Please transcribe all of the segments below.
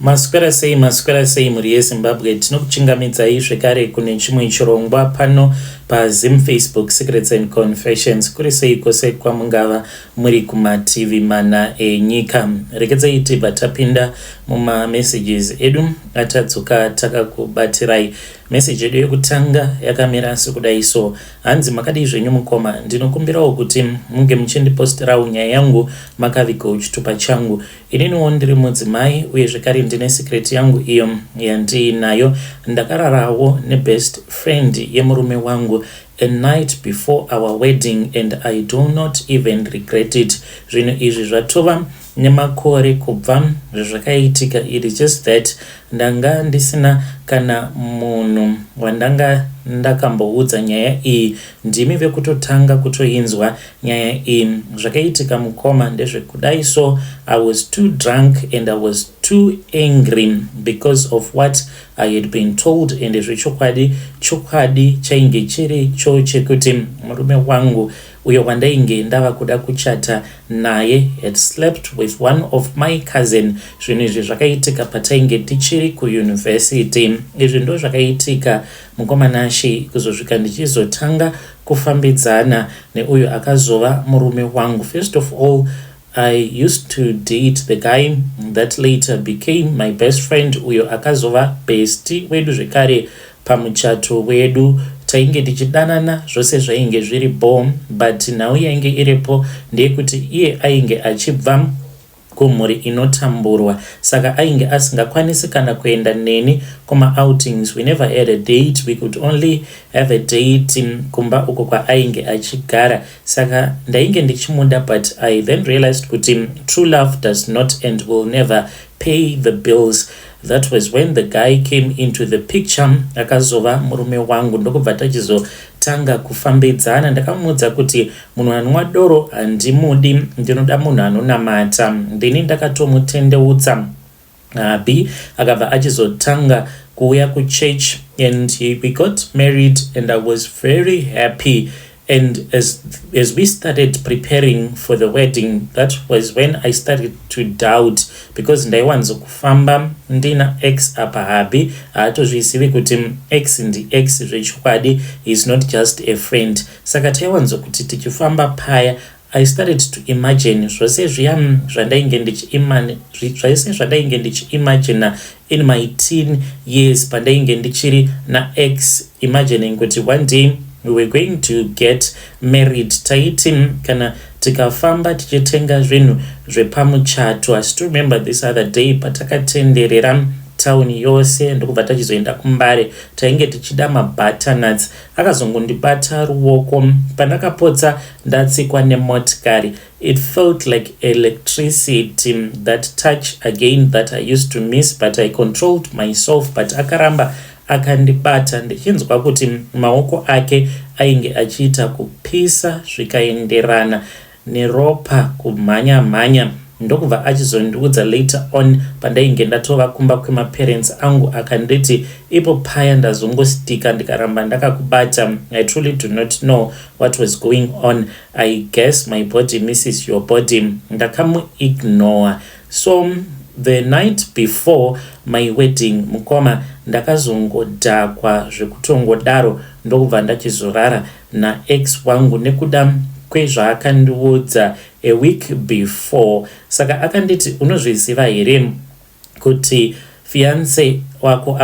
Maswera sei, maswera sei mhuri yeZimbabwe. Tinokuchingamidzai zvekare kune chimwe chirongwa pano paZim Facebook Secrets and Confessions. Kuri sei kwose kwamungava muri kumativi mana enyika. Regedzai tibva tapinda mumamessages edu atadzoka takakubatirai. Message yedu yekutanga yakamira sekudai so. Hanzi makadii zvenyu mukoma, ndinokumbirawo kuti munge muchindipostirawo nyaya yangu makavigawo chitupa changu. Ininiwo ndiri mudzimai uye zvekare ndine secret yangu iyo yandiinayo. Ndakararawo nebest friend yemurume wangu a night before our wedding and I do not even regret it. Zvinhu izvi zvatova nemakore kubva zvazvakaitika, it is just that ndanga ndisina kana munhu wandanga ndakamboudza nyaya iyi. Ndimi vekutotanga kutoinzwa nyaya iyi. Zvakaitika mukoma ndezvekudai so, I was too drunk and I was too angry because of what I had been told, and zvechokwadi chokwadi chainge chiri cho chekuti murume wangu uyo wandainge ndava kuda kuchata naye had slept with one of my cousin. Zvinhu izvi zvakaitika patainge tichiri kuyunivhesiti. Izvi ndo zvakaitika mukoma Nashi, kuzosvika ndichizotanga kufambidzana neuyo akazova murume wangu. First of all, I used to date the guy that later became my best friend, uyo akazova bestie wedu zvekare pamuchato wedu. Tainge tichidanana, zvose zvainge zviri bho, but nhau yainge iripo ndeyekuti iye ainge achibva kumhuri inotamburwa, saka ainge asingakwanisi kana kuenda neni kumaoutings. We never had a date. We could only have a date kumba uko kwaainge achigara. Saka ndainge ndichimuda, but I then realized kuti true love does not and will never pay the bills. That was when the guy came into the picture, akazova murume wangu, ndokubva tachizotanga kufambidzana. Ndakamuudza kuti munhu anwa doro handimudi, ndinoda munhu anonamata. Ndini ndakatomutendeutsa hubby, akabva achizotanga kuuya kuchurch and we got married and I was very happy. And as we started preparing for the wedding, that was when I started to doubt, because ndaiwanzokufamba ndina ex apa hubby haatozvizivi kuti ex ndi ex zvechokwadi, is not just a friend. Saka taiwanzokuti tichifamba paya, I started to imagine zvose zviya zvese zvandainge ndichiimagina in my teen years pandainge ndichiri naex, imagining kuti one day we were going to get married. Taiti kana tikafamba tichitenga zvinhu zvepamuchato, I still remember this other day patakatenderera tauni yose ndokubva tachizoenda kuMbare, tainge tichida mabutternuts. Akazongondibata ruoko, pandakapotsa ndatsikwa nemotikari. It felt like electricity, that touch again that I used to miss, but I controlled myself. But akaramba akandibata, ndichinzwa kuti maoko ake ainge achiita kupisa zvikaenderana neropa kumhanya mhanya. Ndokubva achizondiudza later on pandainge ndatova kumba kwemaparents angu, akanditi, "Ipo paya ndazongostika ndikaramba ndakakubata. I truly do not know what was going on. I guess my body misses your body." Ndakamuignore. So the night before my wedding, mukoma, ndakazongodhakwa zvekutongodaro, ndokubva ndachizorara naex wangu nekuda kwezvaakandiudza a week before. Saka akanditi, "Unozviziva here kuti fiance wako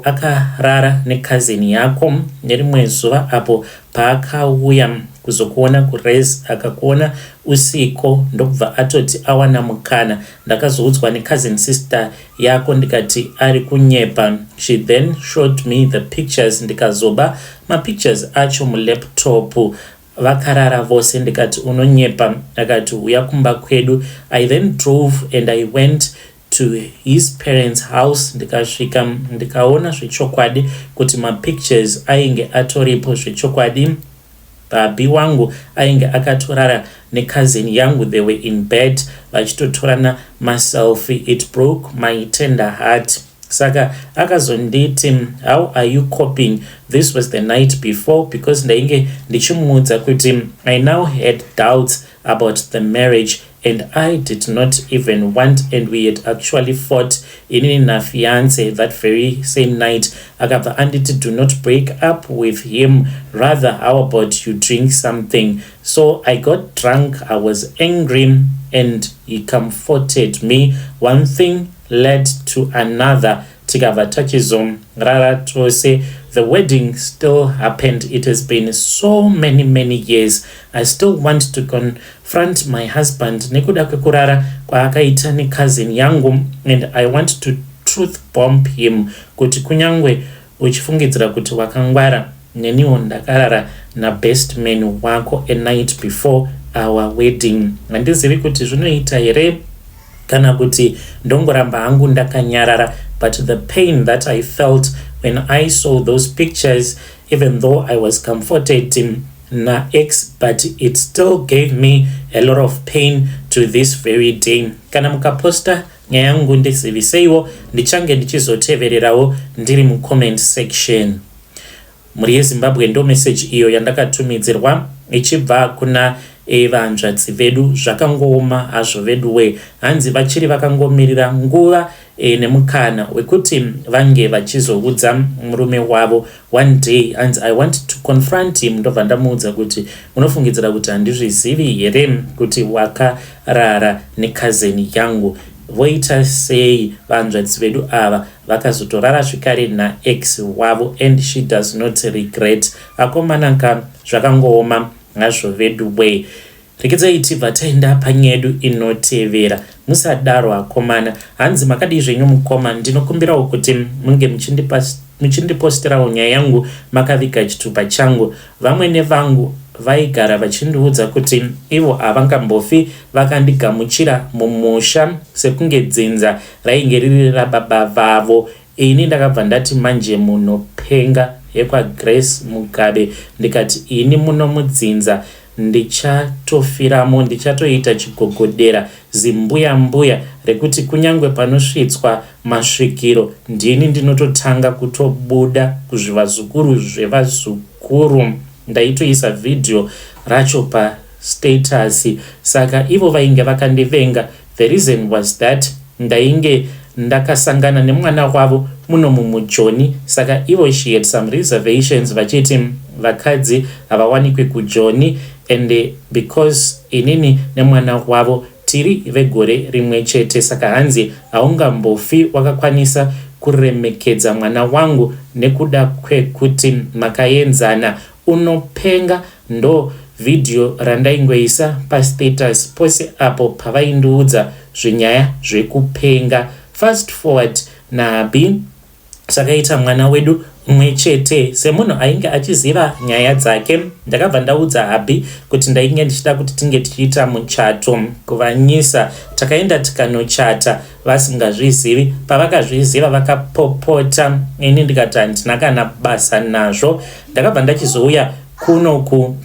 akarara necousin yako nerimwe zuva apo paakauya kuzokuona kures, akakuona usiko, ndokubva atoti awana mukana? Ndakazoudzwa necousin sister yako." Ndikati ari kunyepa. She then showed me the pictures, ndikazoba mapictures acho mulaptop, vakarara vose. Ndikati unonyepa. Akati uya kumba kwedu. I then drove and I went to his parents' house. Ndikasvika ndikaona zvechokwadi kuti mapictures ainge atoripo zvechokwadi. Hubby wangu ainge akatorara necousin yangu. They were in bed vachitotorana maselfie. It broke my tender heart. Saka akazonditi, "How are you coping?" This was the night before, because ndainge ndichimuudza kuti I now had doubts about the marriage. And I did not even want, and we had actually fought, inini nafiance, that very same night. Akabva anditi, "Do not break up with him. Rather, how about you drink something?" So I got drunk. I was angry and he comforted me. One thing led to another, tikabva tachizorara tose. The wedding still happened. It has been so many, many years. I still want to confront my husband nekuda kwekurara kwaakaita necousin yangu, and I want to truth bomb him kuti kunyangwe uchifungidzira kuti wakangwara, neniwo ndakarara nabest man wako a night before our wedding. Handizivi kuti zvinoita here kana kuti ndongoramba hangu ndakanyarara, but the pain that I felt when I saw those pictures, even though I was comforted naex, but it still gave me a lot of pain to this very day. Kana mukaposta nyaya yangu, ndiziviseiwo, ndichange ndichizotevererawo ndiri mucomment section. Mhuri yeZimbabwe, ndo meseji iyo yandakatumidzirwa ichibva kuna vanzvadzi vedu. Zvakangooma hazvo vedu we. Hanzi vachiri vakangomirira nguva nemukana wekuti vange vachizoudza murume wavo one day. Hanzi, "I want to confront him, ndobva ndamuudza kuti unofungidzira kuti handizvizivi here kuti wakarara necousin yangu?" Voita sei vanzvadzi vedu ava? Vakazotorara zvekare naex wavo and she does not regret. Akomanaka, zvakangooma hazvo vedu we. Rekedzai tibva taenda panyedu inotevera. Musadaro akomana. Hanzi, "Makadii zvenyu mukoma? Ndinokumbirawo kuti munge muchindiposterawo nyaya yangu makaviga chitupa changu. Vamwene vangu vaigara vachindiudza kuti ivo havangambofi vakandigamuchira mumusha, sekunge dzinza rainge riri rababa vavo. Ini ndakabva ndati manje munopenga yekwaGrace Mugabe. Ndikati ini muno mudzinza ndichatofiramo, ndichatoita chigogodera zimbuya mbuya rekuti kunyange panosvitswa masvikiro, ndini ndinototanga kutobuda kuzvivazukuru zvevazukuru. Ndaitoisa vhidhiyo racho pastatus. Saka ivo vainge vakandivenga. The reason was that ndainge ndakasangana nemwana wavo muno mumujoni, saka ivo she had some reservations, vachiti vakadzi havawanikwi kujoni, and because inini nemwana wavo tiri vegore rimwe chete, saka hanzi haungambofi wakakwanisa kuremekedza mwana wangu nekuda kwekuti makaenzana. Unopenga." Ndo vhidhiyo randaingoisa pastatus pose apo pavaindiudza zvinyaya zvekupenga. Fast forward, nahubby takaita mwana wedu mumwe chete. Semunhu ainge achiziva nyaya dzake, ndakabva ndaudza hubby kuti ndainge ndichida kuti tinge tichiita muchato kuvanyisa. Takaenda tikanochata vasingazvizivi. Pavakazviziva vakapopota, ini ndikati handina kana basa nazvo. Ndakabva ndachizouya kuno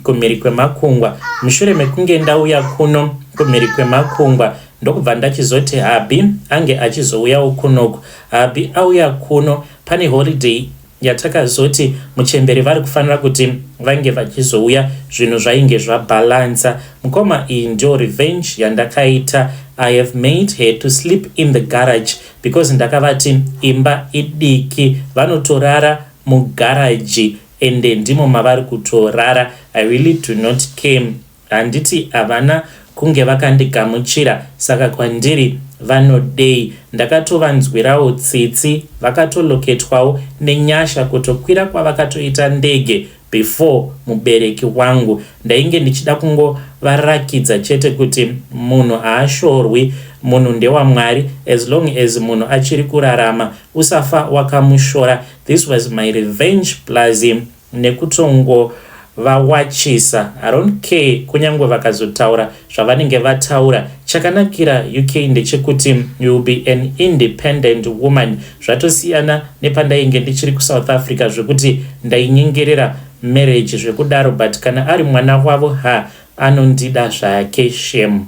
kumhiri kwemakungwa. Mushure mekunge ndauya kuno kumhiri kwemakungwa, ndokubva ndachizoti hubby ange achizouyawo kunoku. Hubby auya kuno, pane holiday yatakazoti muchemberi vari kufanira kuti vange vachizouya. Zvinhu zvainge zvabhalansa. Mukoma, iyi ndio revenge yandakaita. I have made her to sleep in the garage because ndakavati imba idiki, vanotorara mugaraji, ende ndimo mavari kutorara. I really do not care. Handiti havana kunge vakandigamuchira, saka kwandiri vanodei? Ndakatovanzwirawo tsitsi, vakatoloketwawo nenyasha kutokwira kwavakatoita ndege before mubereki wangu. Ndainge ndichida kungovarakidza chete kuti munhu haashorwi, munhu ndewamwari. As long as munhu achiri kurarama, usafa wakamushora. This was my revenge, plus nekutongovawachisa. I don't care kunyange vakazotaura zvavanenge vataura. Chakanakira UK ndechekuti you will be an independent woman. Zvatosiyana nepandainge ndichiri kuSouth Africa, zvekuti ndainyengerera marriage zvekudaro. But kana ari mwana wavo, ha, anondida zvake, shame."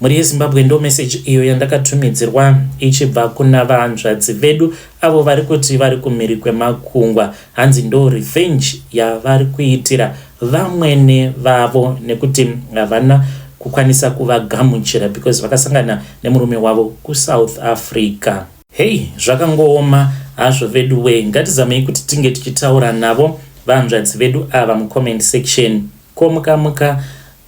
Mhuri yeZimbabwe, ndo meseji iyo yandakatumidzirwa ichibva kuna vanzvadzi vedu avo vari kuti vari kumhiri kwemakungwa. Hanzi ndo revenge yavari kuitira vamwene vavo nekuti havana kukwanisa kuvagamuchira because vakasangana nemurume wavo kuSouth Africa. Hei, zvakangooma hazvo vedu wee. Ngatizamei kuti tinge tichitaura navo vahanzvadzi vedu ava mucomment section. Ko mukamuka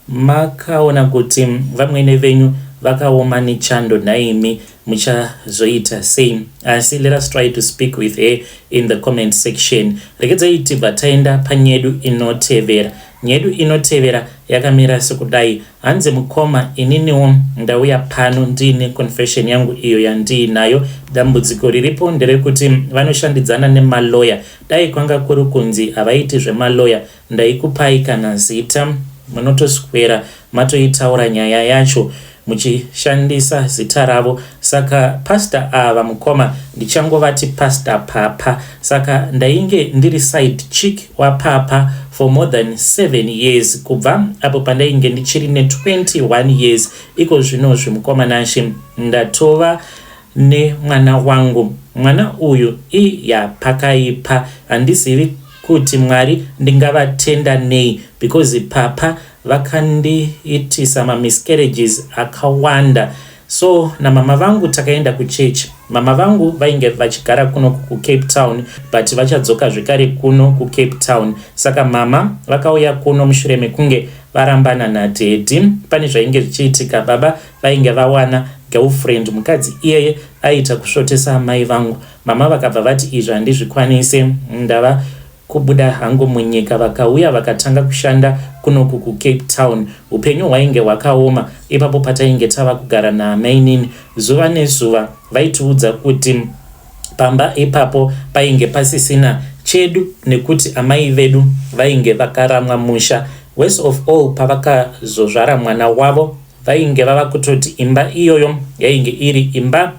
makaona kuti vamwene venyu vakaoma nechando nhaimi, muchazoita sei? Asi let us try to speak with her in the comment section. Regedzai tibva taenda panyedu inotevera. Nyedu inotevera yakamira sekudai. Hanzi, "Mukoma, ininiwo ndauya pano ndiine confession yangu iyo yandiinayo. Dambudziko riripo nderekuti vanoshandidzana nemaloya. Dai kwanga kuri kunzi havaiti zvemaloya, ndaikupai kana zita, munotoswera matoitaura nyaya yacho muchishandisa zita ravo. Saka pastor ava, mukoma, ndichangovati Pastor Papa. Saka ndainge ndiri side chick wapapa for more than 7 years, kubva apo pandainge ndichiri ne21 years. Iko zvinozvi, mukoma Nashe, ndatova nemwana wangu. Mwana uyu iya pakaipa. Handizivi kuti Mwari ndingavatenda nei, because papa vakandiitisa mamiscarriages akawanda. So namama vangu takaenda kuchechi. Mama vangu vainge vachigara kuno kuCape Town, but vachadzoka zvekare kuno kuCape Town. Saka mama vakauya kuno mushure mekunge varambana nadaddy. Pane zvainge zvichiitika, baba vainge vawana girlfriend. Mukadzi iyeye aiita kusvotesa amai vangu. Mama vakabva vati, 'Izvi handizvikwanisi, ndava kubuda hangu munyika.' Vakauya vakatanga kushanda kunoku kuCape Town. Upenyu hwainge hwakaoma ipapo patainge tava kugara naamainini. Zuva nezuva vaitiudza kuti pamba ipapo painge pasisina chedu nekuti amai vedu vainge vakaramwa musha. Worst of all, pavakazozvara mwana wavo, vainge vava kutoti imba iyoyo yainge iri imba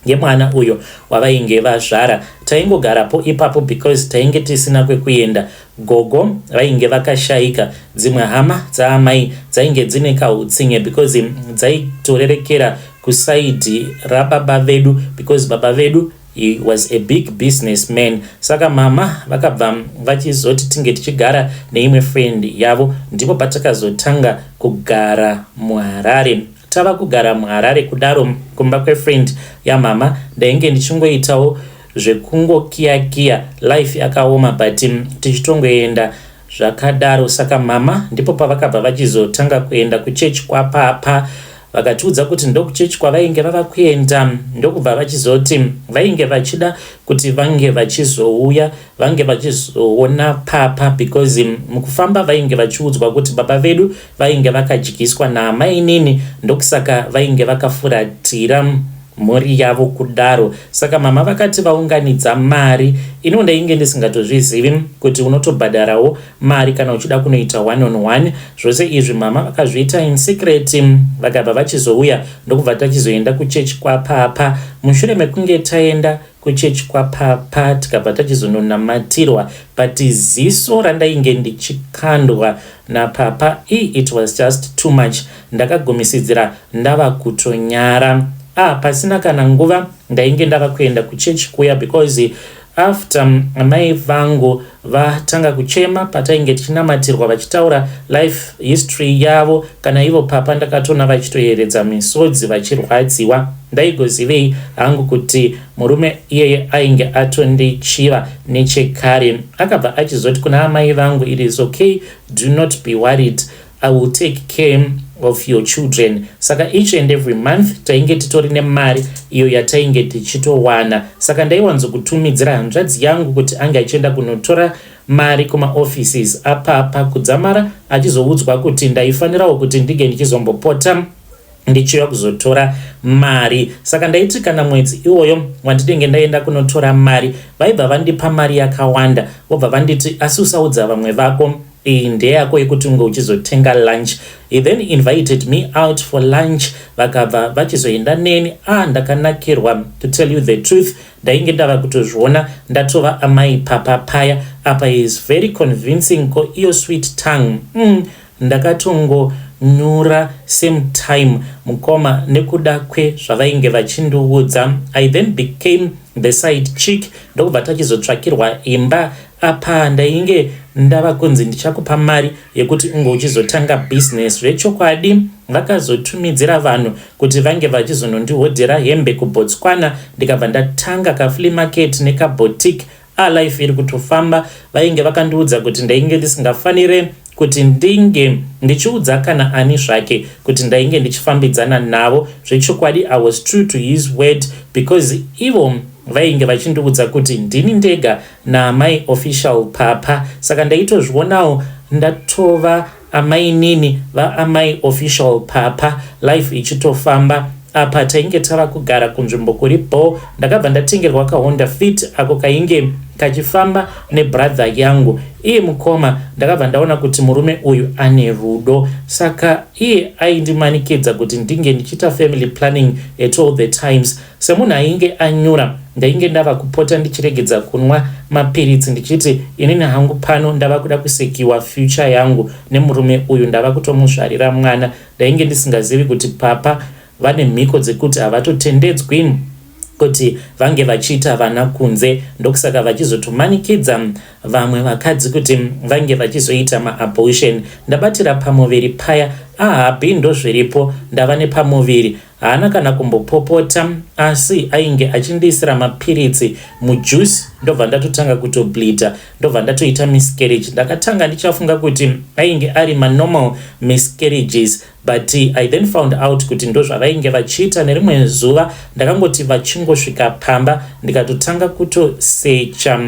yemwana uyo wavainge vazvara. Taingogarapo ipapo because tainge tisina kwekuenda. Gogo vainge vakashayika. Dzimwe hama dzaamai dzainge dzine kautsinye because dzaitorerekera kuside rababa vedu, because baba vedu, he was a big businessman. Saka mama vakabva vachizoti tinge tichigara neimwe friend yavo. Ndipo patakazotanga kugara muHarare. Tava kugara muHarare kudaro, kumba kwefriend yamama, ndainge ndichingoitawo zvekungokiyakiya. Life yakaoma, but tichitongoenda zvakadaro. Saka mama ndipo pavakabva vachizotanga kuenda kuchechi kwapapa. Vakatiudza kuti ndokuchechi kwavainge vava kuenda. Ndokubva vachizoti vainge vachida kuti vange vachizouya, vange vachizoona papa, because mukufamba vainge vachiudzwa kuti baba vedu vainge vakadyiswa naamainini, ndokusaka vainge vakafuratira mhuri yavo kudaro. Saka mama vakati vaunganidza mari. Ino ndainge ndisingatozvizivi kuti unotobhadharawo mari kana uchida kunoita one on one. Zvose izvi mama vakazviita in secret. Vakabva vachizouya, ndokubva tachizoenda kuchechi kwapapa. Mushure mekunge taenda kuchechi kwapapa, tikabva tachizononamatirwa, but ziso randainge ndichikandwa napapa i it was just too much. Ndakagumisidzira ndava kutonyara. Ah, pasina kana nguva ndainge ndava kuenda kuchechi kuya, because after amai vangu vatanga kuchema patainge tichinamatirwa, vachitaura life history yavo, kana ivo papa ndakatoona vachitoyeredza misodzi vachirwadziwa. Ndaigozivei hangu kuti murume iyeye ainge atondichiva nechekare? Akabva achizoti kuna amai vangu, 'It is okay, do not be worried, I will take care of your children.' Saka each and every month tainge titori nemari iyo yatainge tichitowana. Saka ndaiwanzokutumidzira hanzvadzi yangu kuti ange achienda kunotora mari kumaoffices apapa kudzamara achizoudzwa kuti ndaifanirawo kuti ndinge ndichizombopota ndichiuya kuzotora mari. Saka ndaiti kana mwedzi iwoyo wandinenge ndaenda kunotora mari, vaibva vandipa mari yakawanda, vobva vanditi, 'Asi usaudza vamwe vako, iyi ndeyako yekuti unge uchizotenga lunch.' He then invited me out for lunch. Vakabva vachizoenda neni. Ah, ndakanakirwa. To tell you the truth, ndainge ndava kutozviona ndatova amai papa paya. Apa is very convincing, ko iyo sweet tongue. Ndakatongonyura same time, mukoma, nekuda kwezvavainge vachindiudza. I then became the side chick. Ndokubva tachizotsvakirwa imba. Apa ndainge ndava kunzi, 'Ndichakupa mari yekuti unge uchizotanga business.' Zvechokwadi Vakazotumidzira vanhu kuti vange vachizonondihodhera hembe kuBotswana ndikabva ndatanga kaflea market nekaboutique. A life iri kutofamba. Vainge vakandiudza kuti ndainge ndisingafanire kuti ndinge ndichiudza kana ani zvake kuti ndainge ndichifambidzana navo. Zvechokwadi, I was true to his word because ivo vainge vachindiudza kuti ndini ndega naamai official papa, saka ndaitozvionawo ndatova amainini vaamai official papa, life ichitofamba. Apa tainge tava kugara kunzvimbo kuri bo. Ndakabva ndatengerwa kaHonda Fit ako kainge kachifamba nebrother yangu. Iye mukoma, ndakabva ndaona kuti murume uyu ane rudo, saka iye aindimanikidza kuti ndinge ndichiita family planning at all the times. Semunhu ainge anyura, ndainge ndava kupota ndichiregedza kunwa mapiritsi, ndichiti inini hangu pano ndava kuda kusecure future yangu nemurume uyu, ndava kutomuzvarira mwana. Ndainge ndisingazivi kuti papa vane mhiko dzekuti havatotendedzwi kuti vange vachiita vana kunze, ndokusaka vachizotomanikidza vamwe vakadzi kuti vange vachizoita maabortion. Ndabatira pamuviri paya, ahabi ndozviripo, ndava nepamuviri. Haana kana kumbopopota, asi ainge achindiisira mapiritsi mujuice, ndobva ndatotanga kutobleeda, ndobva ndatoita miscarriage. Ndakatanga ndichafunga kuti ainge ari manormal miscarriages, but I then found out kuti ndozvavainge vachiita. Nerimwe zuva ndakangoti vachingosvika pamba, ndikatotanga kutosecha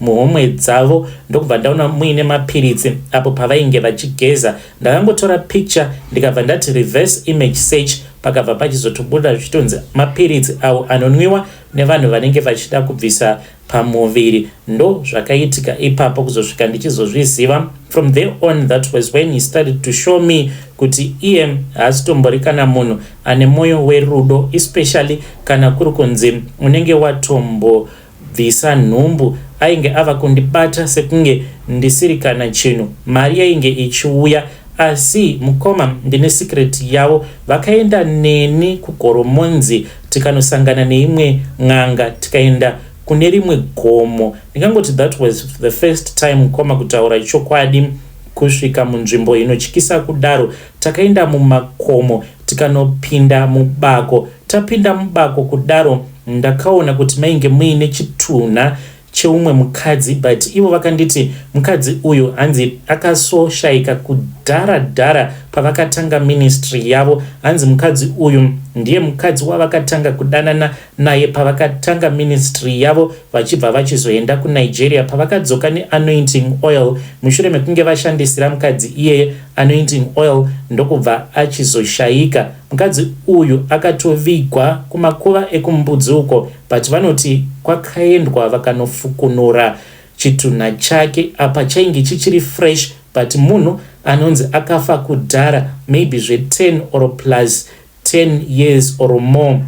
muhomwe dzavo, ndokubva ndaona muine mapiritsi apo pavainge vachigeza. Ndakangotora picture, ndikabva ndati reverse image search, pakabva pachizotobuda zvichitonzi mapiritsi avo anonwiwa nevanhu vanenge vachida kubvisa pamuviri. Ndo zvakaitika ipapo kuzosvika ndichizozviziva. From there on, that was when he started to show me kuti iye haasitombori kana munhu ane mwoyo werudo, especially kana kuri kunzi unenge watombobvisa nhumbu. Ainge ava kundibata sekunge ndisiri kana chinhu. Mari yainge ichiuya, asi mukoma, ndine secret yavo. Vakaenda neni kuGoromonzi, tikanosangana neimwe n'anga, tikaenda kune rimwe gomo. Ndingangoti that was the first time, mukoma, kutaura chokwadi, kusvika munzvimbo inotyisa kudaro. Takaenda mumakomo, tikanopinda mubako. Tapinda mubako kudaro, ndakaona kuti mainge muine chitunha cheumwe mukadzi, but ivo vakanditi mukadzi uyu hanzi akasoshayika kudhara dhara pavakatanga ministry yavo. Hanzi mukadzi uyu ndiye mukadzi wavakatanga kudanana naye pavakatanga ministry yavo, vachibva vachizoenda kuNigeria. Pavakadzoka neanointing oil, mushure mekunge vashandisira mukadzi iyeye anointing oil, ndokubva achizoshayika. Mukadzi uyu akatovigwa kumakuva ekuMbudzi uko, but vanoti kwakaendwa vakanofukunura chitunha chake, apa chainge chichiri fresh, but munhu anonzi akafa kudhara, maybe zve10 or plus 10 years or more.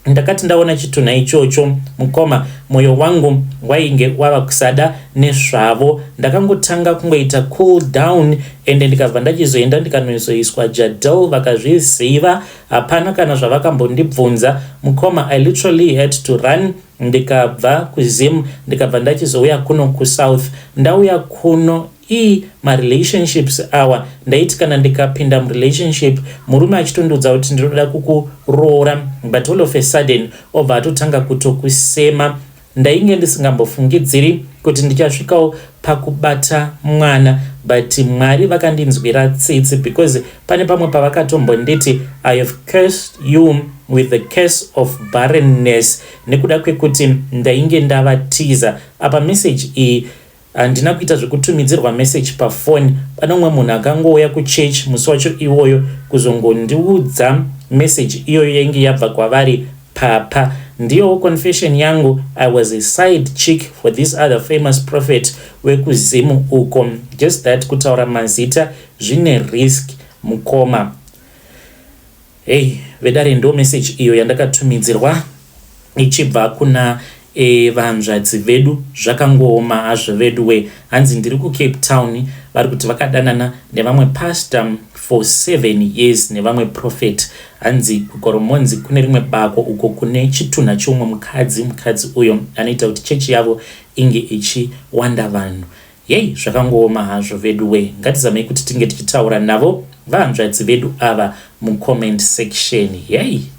Ndakati ndaona chitunha ichocho, mukoma, mwoyo wangu wainge wava kusada nezvavo. Ndakangotanga kungoita cool down, ende ndikabva ndachizoenda ndikanozoiswa Jadel. Vakazviziva, hapana kana zvavakambondibvunza. Mukoma, I literally had to run. Ndikabva kuZim, ndikabva ndachizouya kuno kuSouth. Ndauya kuno, ii marelationships awa, ndaiti kana ndikapinda murelationship, murume achitondiudza kuti ndinoda kukuroora, but all of a sudden obva atotanga kutokusema. Ndainge ndisingambofungidziri kuti ndichasvikawo pakubata mwana, but Mwari vakandinzwira tsitsi, because pane pamwe pavakatombonditi, "I have cursed you with the curse of barrenness," nekuda kwekuti ndainge ndavatiza. Apa meseji iyi handina kuita zvekutumidzirwa meseji pafoni. Pane umwe munhu akangouya kuchechi musi wacho iwoyo kuzongondiudza meseji iyoyo yainge yabva kwavari papa. Ndiyowo confession yangu. I was a side chick for this other famous prophet wekuZimu uko. Just that kutaura mazita zvine risk, mukoma. Hei vedare, ndo meseji iyo yandakatumidzirwa ichibva kuna vanzvadzi vedu. Zvakangooma hazvo vedu we. Hanzi ndiri kuCape Town. Vari kuti vakadanana nevamwe pastor for 7 years, nevamwe prophet. Hanzi kuGoromonzi kune rimwe bako uko kune chitunha cheumwe mukadzi. Mukadzi uyo anoita kuti chechi yavo inge ichiwanda vanhu. Yei, zvakangooma hazvo vedu we. Ngatizamei kuti tinge tichitaura navo vahanzvadzi vedu ava. Mucomment section. Yei.